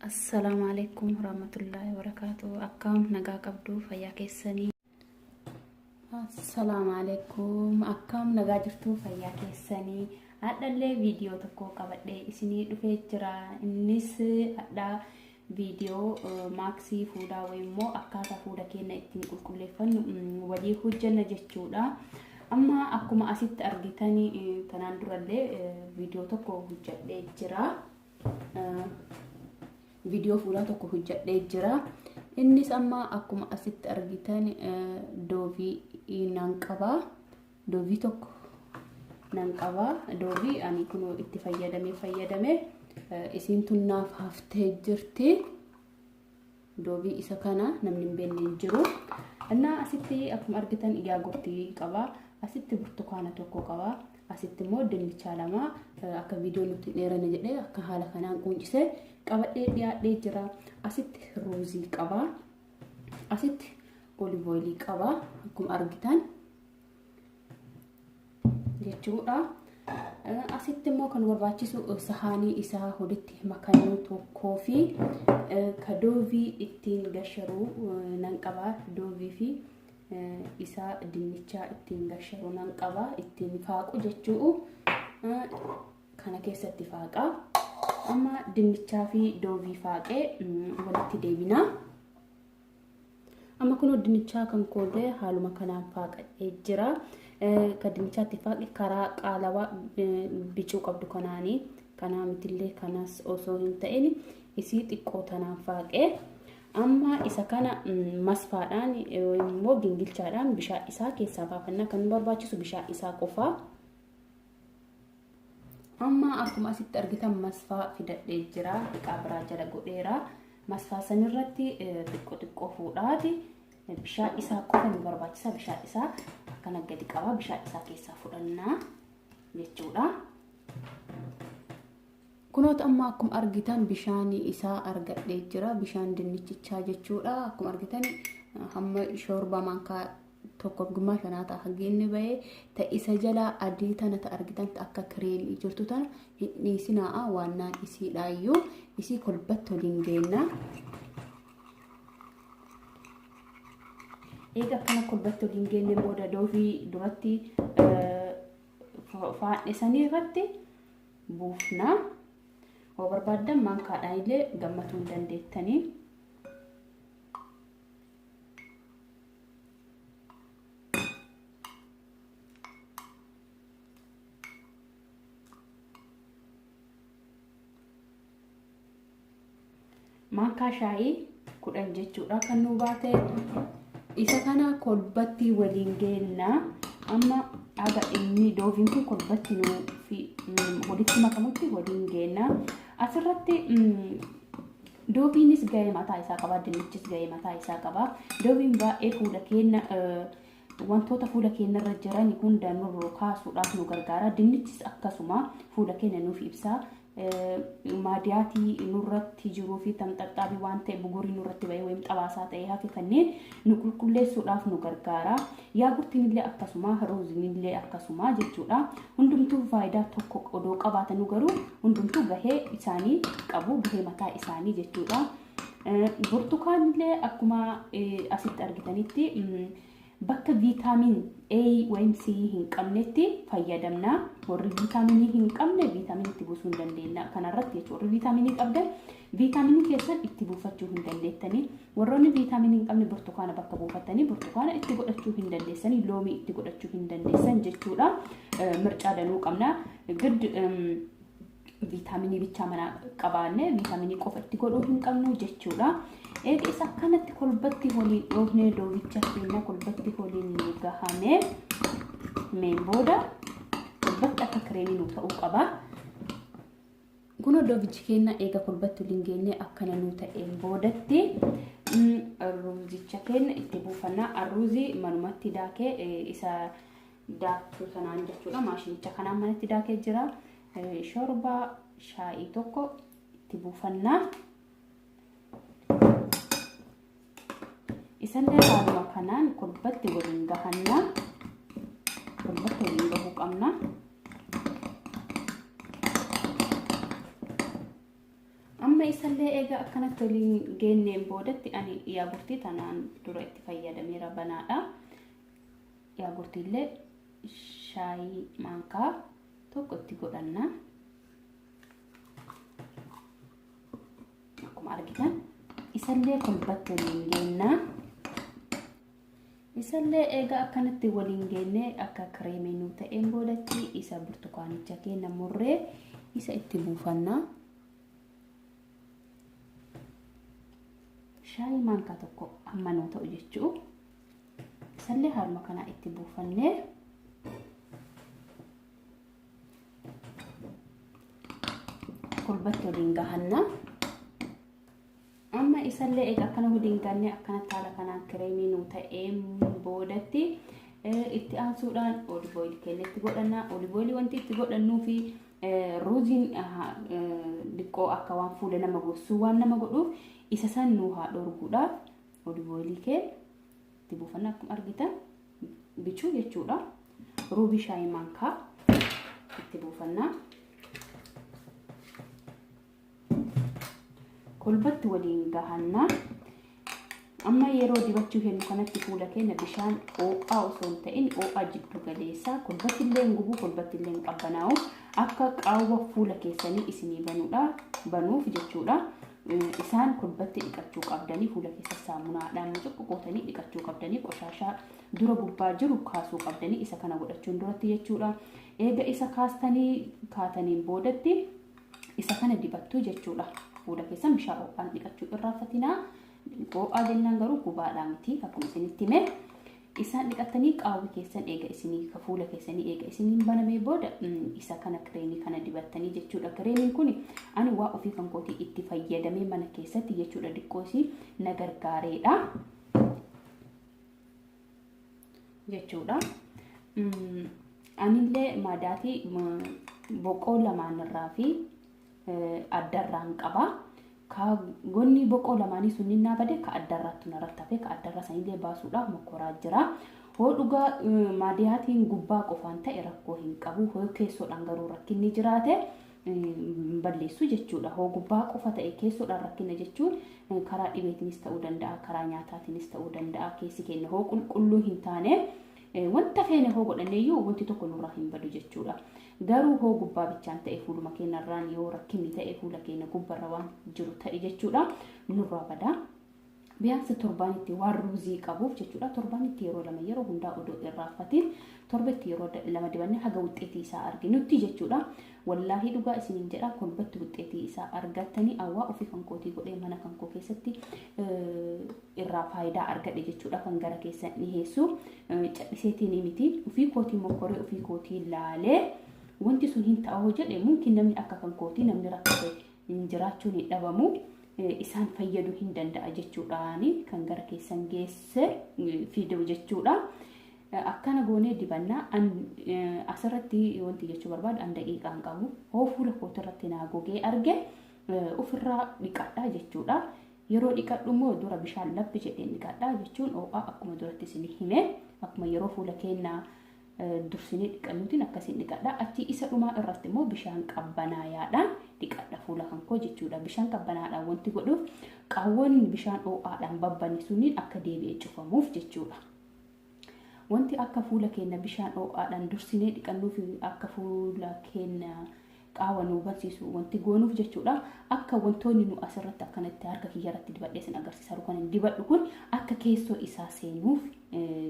Assalaamu alaikum warahmatullaahi wabarakaatu. Akkam nagaa qabdu fayyaa keessanii? Assalaamu alaikum. Akkam nagaa jirtu fayyaa keessanii? Hadhallee viidiyoo tokko qabadhee isinii dhufee jira. Innis hadhaa viidiyoo maaksii fuulaa wayii immoo akkaataa fuula keenya ittiin qulqulleeffannu walii hojjenna jechuudha. Amma akkuma asitti argitan kanaan durallee viidiyoo tokko hojjedhee jira. Viidiyoo fuulaa tokko hojjedhee jira. Innis amma akkuma asitti argitan doovii nan qaba. Doovii tokko nan qaba. Doovii ani kunoo itti fayyadamee fayyadame isiin tun naaf haftee jirti. Doovii isa kana namni hin beekne hin jiru. Innaa asitti akkuma argitan yaagurtii qaba. Asitti burtukaana tokko qaba. Asitti immoo dinnichaa lama akka viidiyoo nutti hin dheeranne jedhee akka haala kanaan quncise qabadhee dhiyaadhee jira. Asitti ruuzii qaba. Asitti olive oilii qaba. Akkuma argitan jechuudha. Asitti immoo kan barbaachisu sahaanii isaa walitti makannuu tokkoo fi ka doovii ittiin gasharuu nan qaba. Doovii fi isaa dinnichaa ittiin gasharuu nan qaba. Ittiin faaqu jechuu kana keessatti faaqa. Amma dinnichaa fi doovii faaqee walitti deebina. Amma kunoo dinnichaa kan koollee haaluma kanaan faaqadhee jira. Kan dinnichaatti faaqe karaa qaalawaa bicuu qabdu kanaani. Kanaa mitillee kanas osoo hin ta'in isii xiqqoo tanaan faaqe. Amma isa kana masfaadhaan immoo gingilchaadhaan bishaan isaa keessaa baafannaa kan nu barbaachisu bishaan isaa qofaa. Amma akkuma asitti argitan masfaa fidadhee jira. Dhiqaa biraa jala godheera. Masfaa sanirratti xiqqoo xiqqoo fuudhaati. Bishaan isaa qofa nu barbaachisa. Bishaan isaa akkana gadi qaba. Bishaan isaa keessaa fudhannaa jechuudha. Kunoota amma akkuma argitan bishaan isaa argadhee jira. Bishaan dinnichichaa jechuudha. Akkuma argitan hamma shoorbaa maankaa tokkoof gummaa shanaa ta'a haggi inni ba'ee ta isa jalaa adii tana ta argitan ta akka kireemii jirtu tana hin dhiisinaa'a waannaan isiidhaayyuu isii kolbatti waliin geenna. Eega akkana kolbatti waliin geenne booda doofii duratti faadhe sanii irratti buufna. Yoo barbaaddan maankaadhaan illee gammatuu hin dandeettanii. Maankaa shaayii 10 jechuudha kan nu baate. Isa kana kolbatti waliin geenna. Amma haga inni dooviin kun kolbatti nu fi walitti makamutti waliin geenna. Asirratti Doobiinis gahee mataa isaa qaba, dinnichis gahee mataa isaa qaba. Doobiin baay'ee fuula keenya wantoota fuula keenyarra jiran hunda nurraa kaasuudhaaf nu gargaara. Dinnichis akkasuma fuula keenya nuuf ibsa. Maadiyaatii nurratti jiruu fi tamxaxxaabii waan ta'e bugurii nurratti bahee wayim xabaasaa ta'ee hafe kanneen nu qulqulleessuudhaaf nu gargaara. Yaagurtiin illee akkasuma, ruuziin illee akkasuma jechuudha. Hundumtuu faayidaa tokko odoo qabaatanuu garuu hundumtuu gahee isaanii qabu, gahee mataa isaanii jechuudha. Burtukaanillee akkuma asitti argitanitti bakka viitaamin A wayim C hin qabnetti fayyadamna. Warri viitaaminii hin qabne viitaaminii itti buusuu hin dandeenya. Kanarratti jechuudha. Warri viitaaminii qabdan viitaaminii keessan itti buufachuu hin dandeettanii. Warroonni viitaaminii hin qabne burtukaana bakka buufattanii burtukaana itti godhachuu hin dandeessanii, loomii itti godhachuu hin dandeessan jechuudha. Mircaa danuu qabna. Gid viitaaminii bichaa mana qabaanne viitaaminii qofa itti godhuu hin qabnu jechuudha. Eega isa akkanatti kolbatti waliin dhoofnee doobicha keenya kolbatti waliin nu gahame meen booda kolbatti akka kireemii nu ta'uu qaba. Kunoo doobichi keenya eega kolbatti waliin geenye akkana nuu ta'een boodatti ruuzicha keenya itti buufanna. Ruuzii manumatti daakee isa daaktuu sanaan jechuudha. Maashinicha kanaan manatti daakee jira. Shorbaa shaayii tokko itti buufanna. Isallee haaluma kanaan kolbatti waliin gahanna. Kolbatti waliin gahuu qabna. Amma Amma isallee egaa akkanatti waliin geenneen boodatti ani yaagurtii tanaan dura itti fayyadameera banaadha. Yaagurtiillee shaayii maankaa tokko itti godhanna. Akkuma argitan isallee kolbatti waliin geenna. Isallee egaa akkanatti waliin geennee akka kireemii nuu ta'een boodatti isa burtukaanicha keenya murree isa itti buufanna. Shaayii maankaa tokko amma nuu ta'u jechuu. Isallee harma kanaa itti buufannee kolbatti waliin gahanna. Amma isallee egaa akkana waliin gaannee akkanatti haala kanaan kireemii nuu ta'een boodatti itti aansuudhaan olive oil keenya itti godhanna. Olive oil wanti itti godhannuu fi ruuziin xiqqoo akka waan fuula nama gogsuu waan nama godhuuf isa san nuu haa dhorguudhaaf olive oil keenya itti buufanna. Akkuma argitan bicuu jechuudha. Ruubii shaayii maankaa itti buufanna. Kolbatti waliin gahanna. Amma yeroo dibachuu hennu kanatti fuula keenya bishaan ho'aa osoo hin ta'in ho'aa jiddu galeessaa, kolbatti illee hin gubu, kolbatti illee hin qabbanaa'u, akka qaawwa fuula keessanii isinii banuudha banuuf jechuudha. Isaan kolbatti dhiqachuu qabdanii, fuula keessa saamunaadhaan mucuqqootanii dhiqachuu qabdanii, qoshaashaa dura gubbaa jiru kaasuu qabdanii isa kana godhachuun duratti jechuudha. Eega isa kaastanii kaataniin boodatti isa kana dibattuu jechuudha. Fuula keessan bishaan ho'aan dhiqachuu irraanfatinaa. Ho'aa jennaan garuu gubaadhaa miti akkuma isinitti hime. Isaan dhiqatanii qaawwi keessan eega isinii fuula keessanii eega isiniin banamee booda isa kana kireemii kana dibattanii jechuudha. Kireemiin kun ani waa ofii kan kootii itti fayyadamee mana keessatti jechuudha, xiqqoo isii na gargaareedha jechuudha. Anillee maadaatii boqoo lamaanirraa fi addarraan qaba. Ka gonni boqoo lamaanii sunniin naa bade, ka addarraattu narratti hafe, ka addarraa sanillee baasuudhaaf mokkoraa jira. Hoo dhugaa maadiyaatiin gubbaa qofaan ta'e rakkoo hin qabu. Hoo keessoodhaan garuu rakkinni jiraate balleessu jechuudha. Hoo gubbaa qofa ta'e keessoodhaan rakkina jechuun karaa dhibeetiinis ta'uu danda'a, karaa nyaataatiinis ta'uu danda'a. Keessi keenya hoo qulqulluu hin taane wanta feene hoo godhanneeyyuu wanti tokko nurraa hin badu jechuudha. Garuu hoo gubbaa bichaan ta'e, fuuluma keenyarraan yoo rakkinni ta'e, fuula keenya gubbarra waan jiru ta'e jechuudha, nurraa bada. Biyaansi torbaanitti waan ruuzii qabuuf jechuudha. Torbaanitti yeroo lama, yeroo hundaa odoo irraanfatiin torbetti yeroo lama dibannee haga wuxxeetii isaa arginutti jechuudha. Wallaahi dhugaa isiniin jedha, kolbatti wuxxeetii isaa argattanii awwaa ofii kan kootii godhee mana kan koo keessatti irraa faayidaa argadhe jechuudha. Kan gara keessan dhiheessu cadhiseetiin miti, ofii kootii mokkoree ofii kootii laalee wanti sun hin ta'u jedhe. Mumkin namni akka kan kootii namni rakkate jiraachuun hin dhabamu. Isaan fayyaduu hin danda'a jechuudhaani kan gara keessan geesse fiduu jechuudha. Akkana goonee dibannaa. Asirratti wanti jechuu barbaadu, an daqiiqaan qabu hoo fuula kootirratti naa gogee arge ofirraa dhiqadhaa jechuudha. Yeroo dhiqadhu immoo dura bishaan labbi jedheen dhiqadhaa jechuun ho'aa akkuma duratti isin hime, akkuma yeroo fuula keenyaa dursinee dhiqannuutiin akkasiin dhiqadha. Achi isa dhumaa irratti immoo bishaan qabbanaayaadhaan dhiqadha fuula kan koo jechuudha. Bishaan qabbanaadhaan wanti godhuuf qaawwan bishaan ho'aadhaan babbanne sunniin akka deebi'ee cufamuuf jechuudha. Wanti akka fuula keenya bishaan ho'aadhaan dursinee dhiqannuuf, akka fuula keenya qaawa nu barsiisu wanti goonuuf jechuudha. Akka wantoonni nu asirratti akkanatti harka kiyya irratti dibadhee sin agarsiisaa kan dibadhu kun akka keessoo isaa seenuuf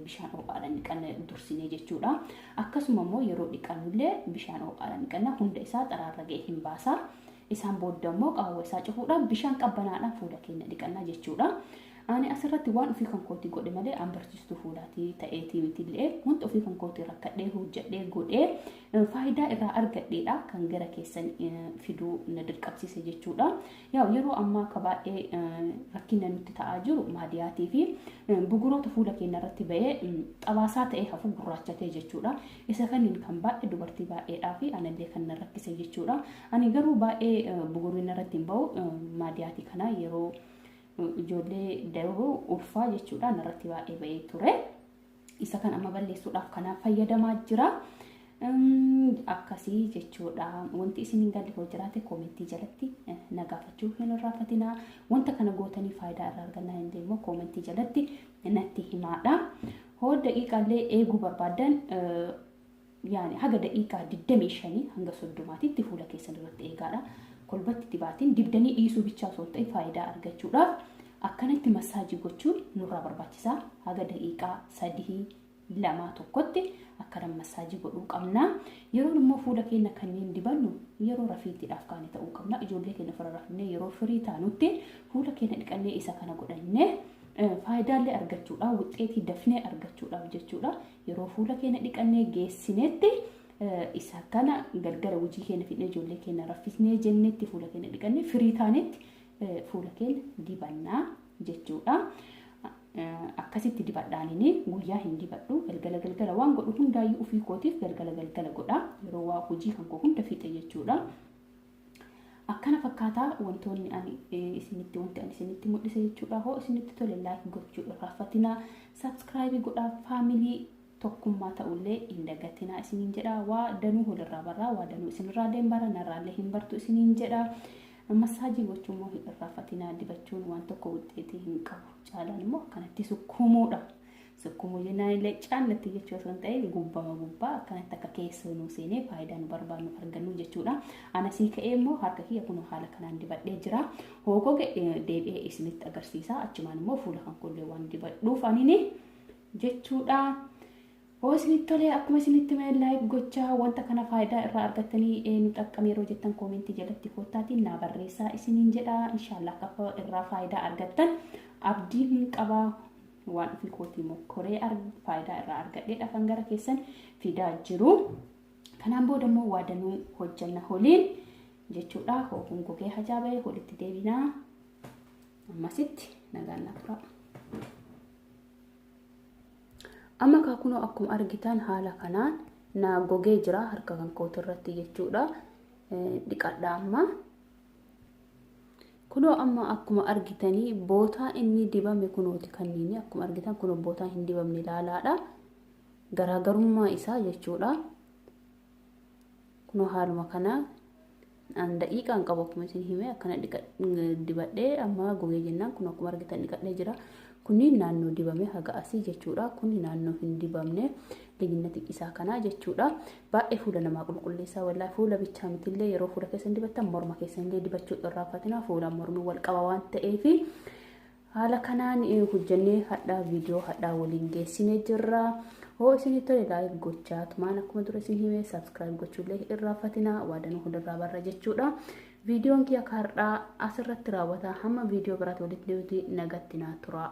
bishaan ho'aadhaan dhiqanna dursinee jechuudha. Akkasuma immoo yeroo dhiqannullee bishaan ho'aadhaan dhiqanna, hunda isaa xaraarra ga'e hin baasa. Isaan booda immoo qaawwa isaa cufuudhaan bishaan qabbanaadhaan fuula keenya dhiqanna jechuudha. Ani asirratti waan ofii kan kootii godhe malee an barsiistuu fuulaatii ta'eetii mitillee, wanta ofii kan kootii rakkadhee hojjedhee godhee faayidaa irraa argadheedha kan gara keessan fiduu na dirqamsiise jechuudha. Yaa yeroo ammaa akka baay'ee rakkina nutti ta'aa jiru maadiyaatii fi buguroota fuula keenya irratti ba'ee xabaasaa ta'ee hafu gurraachatee jechuudha. Isa kaniin kan baay'ee dubartii baay'eedhaa fi anallee kan na rakkise jechuudha. Ani garuu baay'ee buguriin irratti hin ba'u, maadiyaatii kana yeroo ijoollee dahuu ulfaa jechuudha narratti baay'ee ba'ee ture. Isa kan amma balleessuudhaaf kanaaf fayyadamaa jira. Akkasii jechuudha. Wanti isin hin galle hoo jiraate koomentii jalatti na gaafachuu hin irraanfatinaa. Wanta kana gootanii faayidaa irraa argannaa hin deemu koomentii jalatti natti himaadha. Hoo daqiiqaallee eeguu barbaadan, yaani haga daqiiqaa 25 hanga 30tti fuula keessan irratti eegaadha. Kolbatti dibaatiin dibdanii dhiisuu bichaa osoo hin ta'in faayidaa argachuudhaaf akkanatti massaajii gochuun nurraa barbaachisaa. Haga daqiiqaa 3, 2, 1tti akkana massaajii godhuu qabna. Yeroon immoo fuula keenya kanneen dibannu yeroo rafiitiidhaaf kaane ta'uu qabna. Ijoollee keenya ofirra rafnee yeroo firii taanutti fuula keenya dhiqannee isa kana godhannee faayidaalee argachuudhaaf, wuxxeetii dafnee argachuudhaaf jechuudha. Yeroo fuula keenya dhiqannee geessinetti isa kana galgala hojii keenya fidnee ijoollee keenya raffisnee jennetti fuula keenya dhiqannee firii taanetti fuula keenya dibannaa jechuudha. Akkasitti dibadhaanini guyyaa hin dibadhu, galgala galgala waan godhu hundaayyuu ofii kootiif galgala galgala godha, yeroo waa hojii kan koo hunda fixe jechuudha. Akkana fakkaataa wantoonni ani isinitti wanti ani isinitti mul'ise jechuudha. Hoo isinitti tole like gochuu irraanfatinaa, subscribe godhaa, faamilii tokkummaa ta'ullee hin dagatinaa isiniin jedha. Waa danuu walirraa barraa, waa danuu isinirraa deembara, narraallee hin bartu isiniin jedha. Massaajii gochuun immoo hin irraanfatinaa. Dibachuun waan tokko wuxxeetii hin qabu. Caalaan immoo akkanatti sukkuumuudha. Sukkuumuu jennaan illee caannatti jechuu osoo hin ta'in gubbama gubbaa akkanatti akka keessoo nuu seenee faayidaa nu barbaannu argannu jechuudha. Anasii ka'ee immoo harka kiyya kunoo haala kanaan dibadhee jira. Hoo goge deebi'ee isinitti agarsiisa. Achumaan immoo fuula kan kollee waan dibadhuuf anini jechuudha. Hoo isinitti tolee akkuma isinitti mee like gochaa, wanta kana faayidaa irraa argattanii nu xaqqame yeroo jettan koomentii jalatti koottaatiin naa barreessaa isiniin jedha. Inshaallah akka irraa faayidaa argattan abdii hin qabaa. Waan ofii kootii mokkoree faayidaa irraa argadheedha kan gara keessan fidaa jiru. Kanaan booda immoo waa danuu hojjanna holiin jechuudha. Hookuun gogee hajaa ba'e walitti deebinaa. Ammasitti nagaan na tura. Amma kaakunoo akkuma argitan haala kanaan naa gogee jira harka kan kooti irratti jechuudha. Dhiqadha amma. Kunoo amma akkuma argitanii bootaa inni dibame kunooti kanniini akkuma argitan kunoo bootaa hin dibamne ilaalaadha. Garaagarummaa isaa jechuudha. Kunoo haaluma kana an daqiiqaan qabu akkuma isin hime akkana dibadhee amma gogee jennaan kun akkuma argitan dhiqadhee jira. Kunniin naannoo dibame haga asii jechuudha. Kun naannoo hin dibamne liginnati isaa kanaa jechuudha. Baay'ee fuula namaa qulqulleessaa wallaahi. Fuula bichaa mitillee yeroo fuula keessan dibattan morma keessan illee dibachuu irraanfatina. Fuula mormi wal qaba waan ta'eef haala kanaan hojjannee hadhaa viidiyoo hadhaa waliin geessinee jirra. Hoo isinitti tole like gochaa tumaan akkuma dura isin hime subscribe gochuullee irraanfatina. Waadanuu hundarraa barra jechuudha. Viidiyoon kiyya har'aa asirratti raawwata. Hamma viidiyoo biraatti walitti deebi'utti nagatti naa tura.